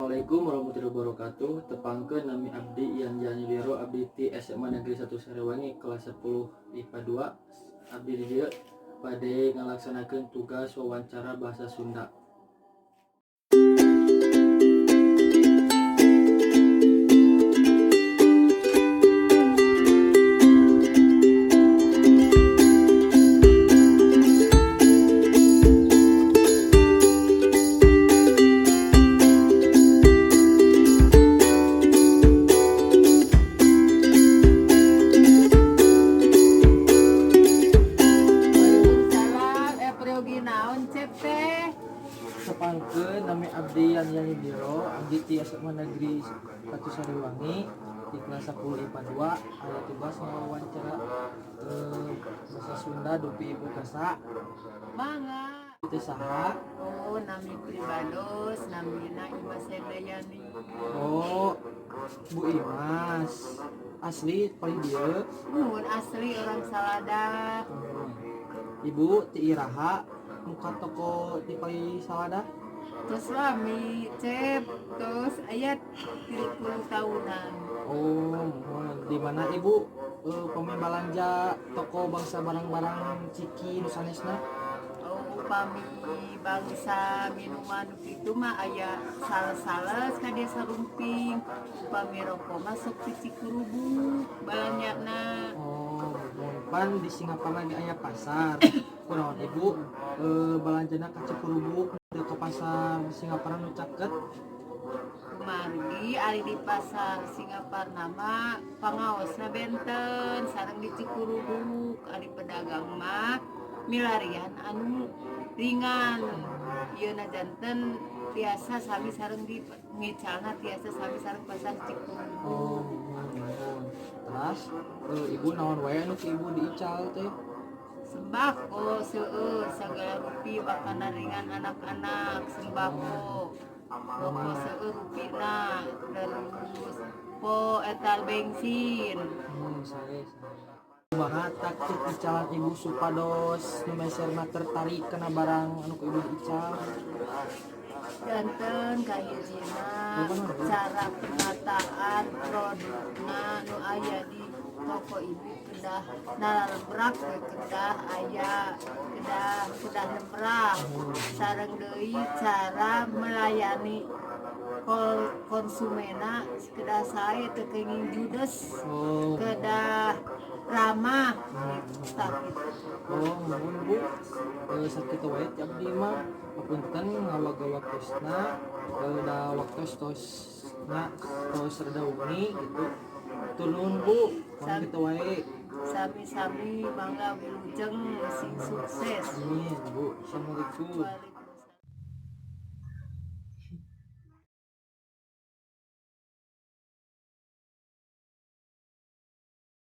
Assalamualaikum warahmatullahi wabarakatuh. Tepangkeun, nami abdi Ian Janidero, abdi ti SMA Negeri 1 Sariwangi kelas 10 IPA 2. Abdi di dieu bade ngalaksanakeun tugas wawancara bahasa Sunda. Waalaikumsalam, peryogi naon, Cep teh? Tepangkeun, nami abdi Ian Janidero, abdi ti SMA Negeri 1 Sariwangi di kelas 10 IPA 2, aya tugas ngawawancara bahasa Sunda dupi Ibu Kasa. Mangga. Itu saha? Oh, nami pribados, namina Imas Hendayani. Oh, Bu Imas. Asli palih dieu? Muhun, asli orang Salada. Ibu ti iraha muka toko di palih Salada? Terus lami, Cep, terus aya 30 tahunan. Oh, muhun. Di mana Ibu pami balanja toko bangsa barang-barang ciki nu sanesna? Oh, upami bangsa minuman itu mah aya sales-sales ka Desa Rumping. Upami rokok masuk di Cikurubuk banyakna. Oh, muhun. Pan di Singaparna ge aya pasar. Kunaon Ibu balanjana ka Cikurubuk teu ka pasar Singaparna nu caket? Kumargi ari di pasar Singaparna mah pangaosna benten sareng di Cikurubuk ari pedagang mah milarian anu ringan, ieu na janten tiasa sami sareng di ngicalna tiasa sami sareng pasar Cikurubuk. Oh, muhun, muhun. Terus Ibu naon wae anu ku Ibu diical teh? Sembako seueur, sagala rupi, makanan ringan anak-anak, sembako, rokok seueur rupina, terus po etal bensin. Sae, sae. Kumaha taktik icalan Ibu supados nu meserna tertarik kana barang anu ku Ibu diical? Janten kahijina cara penataan produkna nu aya di toko Ibu kedah nalalebrak we, kedah aya, kedah kedah lemrah, sareng deui cara melayani konsumena kedah sae, teu kenging judes, kedah ramah gitu, tah gitu. Oh, muhun, Bu. Sakitu wae ti abdi mah. Hapunten ngawaga waktosna, da waktos tos nya tos rada wengi gitu. Turun, Bu. Mohon kitu wae. Sami-sami, mangga, wilujeng, sing sukses. Amin, Bu. Assalamualaikum. Waalaikumsalam.